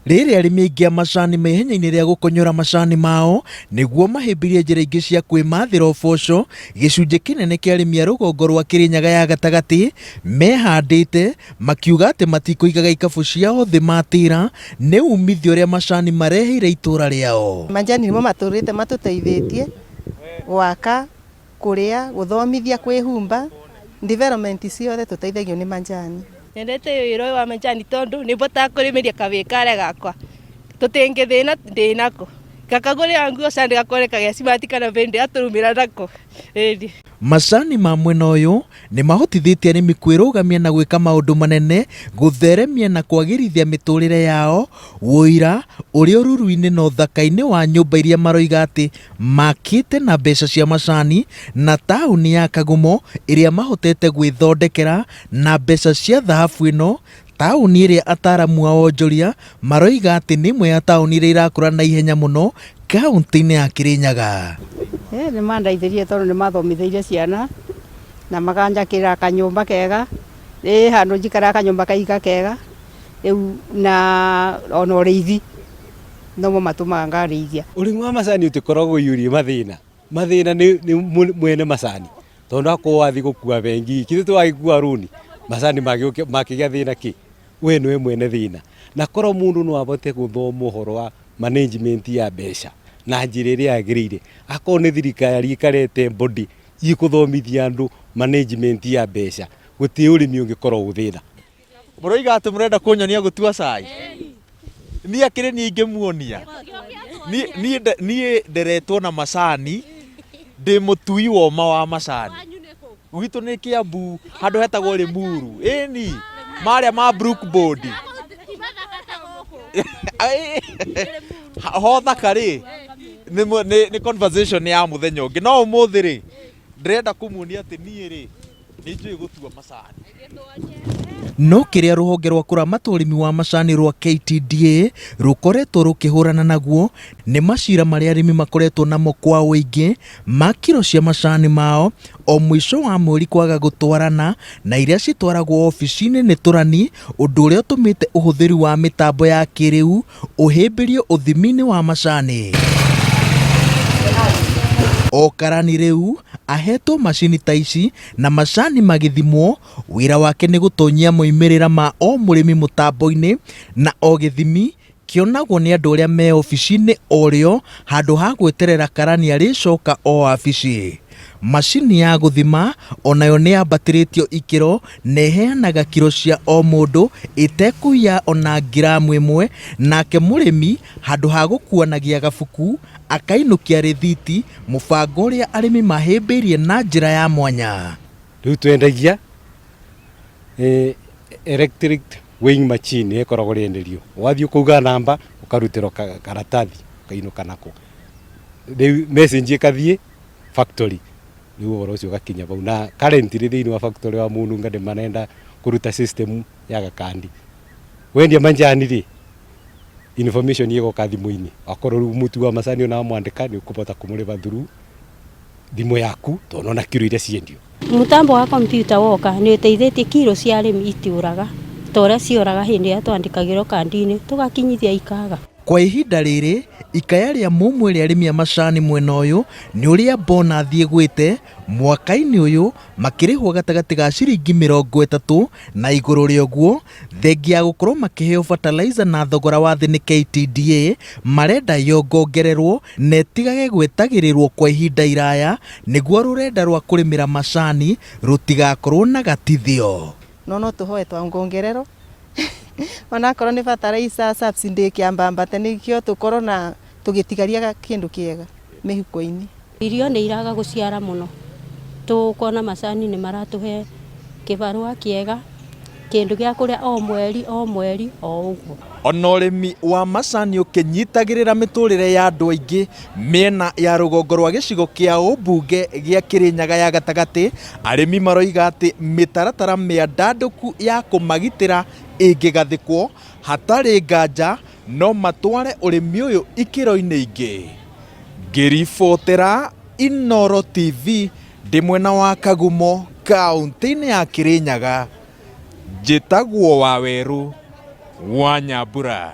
Rĩrĩ arĩmi aingĩ a macani me ihenya-inĩ rĩa gũkonyora macani mao nĩguo mahĩmbĩrie njĩra ingĩ cia kwĩmathĩra ũboco, gĩcunjĩ kĩnene kĩa arĩmi a rũgongo rwa Kĩrĩnyaga ya gatagatĩ mehandĩte makiuga atĩ matikũigaga ikabũ ciao thĩ matĩra nĩ umithio ũrĩa macani mareheire itũra rĩao. Majani nĩmo matũrĩte matũteithĩtie gwaka, kũrĩa, gũthomithia, kwĩhumba, development ciothe tũteithagio nĩ majani. Nyendete wĩra ũyũ wa majani tondũ nĩ botaga kũrĩmĩria kabĩĩ karĩa gakwa, tũtingĩthĩna ndĩnako, ngakagũrĩra nguo candi gakoneka ge smart kana bĩndĩ atũrumĩra nako, ĩni. Macani ma mwena ũyũ nĩ mahotithĩtie arĩmi kwĩrũgamia na gwĩka maũndũ manene gũtheremia na kwagĩrithia mĩtũrĩre yao, ũira ũrĩ ũruru-inĩ na ũthaka-inĩ wa nyũmba iria maroiga atĩ makĩte na mbeca cia macani na taũni ya Kagumo ĩrĩa mahotete gwĩthondekera na mbeca cia thahabu ĩno, taũni ĩrĩa ataramu a wonjoria maroiga atĩ nĩ ĩmwe ya taũni iria irakũra na ihenya mũno kaũntĩ-inĩ ya Kĩrĩnyaga. Nĩ mandeithirie tondũ nĩ mathomithĩirie ciana na makanjakĩra kanyũmba kega, ĩ handũ njikaraga kanyũmba kaika kega, rĩu na ona ũrĩithi nomo matũmaga ngarĩithia. Ũrĩmi wa macani ũtikoragwo ũiyũrie mathĩna, mathĩna nĩ mwene macani tondũ akorwo wathiĩ gũkua bengi githĩ ti wagĩkua rũni macani makĩgĩa thĩna kĩ? We nĩwe mwene thĩna. Na korwo mũndũ no ahote gũthoma ũhoro wa management ya mbeca na njĩra ĩrĩa yagĩrĩire, akorwo nĩ thirikari ĩkarete body ĩkũthomithia andũ management ya mbeca, gũtirĩ ũrĩmi ũngĩkorwo wĩ thĩna. Mũroiga atĩ mũrenda kũnyonia gũtua cai? Niĩ akĩrĩ niĩ ingĩmuonia. Niĩ nderetwo na macani, ndĩ mũtui woma wa macani. Gwitũ nĩ Kĩambu handũ hetagwo Limuru. Ĩni, marĩa ma Brooke Bond. Ho thaka rĩ, nĩ conversation ya mũthenya ũngĩ. No ũmũthĩ rĩ, ndĩrenda kũmuonia atĩ niĩ rĩ, nĩ njũĩ gũtua macani. No kĩrĩa rũhonge rwa kũramata ũrĩmi wa macani rwa KTDA rũkoretwo rũkĩhũrana naguo nĩ macira marĩa arĩmi makoretwo namo kwa ũingĩ ma kiro cia macani mao o mũico wa mweri kwaga gũtwarana na iria citwaragwo obici-inĩ nĩ tũrani, ũndũ ũrĩa ũtũmĩte ũhũthĩri wa mĩtambo ya kĩrĩu ũhĩmbĩrio ũthimi-inĩ wa macani. O karani rĩu ahetwo macini ta ici na macani magĩthimwo, wĩra wake nĩ gũtonyia moimĩrĩra ma o mũrĩmi mũtambo-inĩ na o gĩthimi kĩonagwo nĩ andũ arĩa me obici-inĩ o rĩo handũ ha gweterera karani arĩcoka o wabici. Macini ya gũthima onayo nĩ yambatĩrĩtio ikĩro na ĩheanaga kiro cia o mũndũ ĩtekũiya ona ngiramu ĩmwe, nake mũrĩmi handũ ha gũkuanagia gabuku akainũkia rĩthiti, mũbango ũrĩa arĩmi mahĩmbĩirie na njĩra ya mwanya. Rĩu twendagia electric weighing machine ĩkoragwo rĩenderio, wathiĩ ũkauga namba ũkarutĩrwo karatathi ũkainũka nako, rĩu message ĩkathiĩ factory, rĩu ũhoro ũcio ũgakinya bau. Na currently thĩinĩ wa factory wa Mũnunga nĩ marenda kũruta system ya gakandi, wendia manjani rĩ, information ĩgoka thimũ-inĩ, akorwo rĩu mũtu wa macani ona wamwandĩka nĩ ũkũbota kũmũrĩba through thimũ yaku tondũ nĩwona kiro iria ciendio. Mũtambo wa kompiuta woka nĩ ũteithĩtie kiro cia arĩmi itiũraga ta ũrĩa cioraga hĩndĩ ĩrĩa twandĩkagĩrwo kandi-inĩ tũgakinyithia ikaga. Kwa ihinda rĩrĩ, ikaya rĩa mũmwe rĩa arĩmi a macani mwena ũyũ nĩ ũrĩa bonathi ĩgwĩte mwaka-inĩ ũyũ makĩrĩhwo gatagatĩ ga ciringi 30 na igũrũ rĩa ũguo, thengia ya gũkorwo makĩheo fertilizer na thogora wa thĩ nĩ KTDA, marenda yongongererwo na ĩtigage gwetagĩrĩrwo kwa ihinda iraya nĩguo rũrenda rwa kũrĩmĩra macani rũtigakorwo na gatithio. No no tũhoe twongongererwo onakorwo nĩ fertilizer subsidy ĩkĩambambate nĩkĩo tũkorwo na tũgĩtigaria kĩndũ kĩega mĩhuko-inĩ. Irio nĩ iraga gũciara mũno, tũkona macani nĩ maratũhe kĩbarũa kĩega, kĩndũ gĩa kũrĩa o mweri o mweri o ũguo. Ona ũrĩmi wa macani ũkĩnyitagĩrĩra mĩtũrĩre ya andũ aingĩ mĩena ya rũgongo rwa gĩcigo kĩa ũmbunge gĩa Kĩrĩnyaga ya gatagatĩ, arĩmi maroiga atĩ mĩtaratara mĩandandũku ya kũmagitĩra ĩngĩgathĩkwo, hatarĩ nganja no matware ũrĩmi ũyũ ikĩro-inĩ ingĩ. Ngĩribotera Inooro TV ndĩ mwena wa Kagumo kaũntĩ-inĩ ya Kĩrĩnyaga, njĩtagwo Wawerũ wa Nyambura.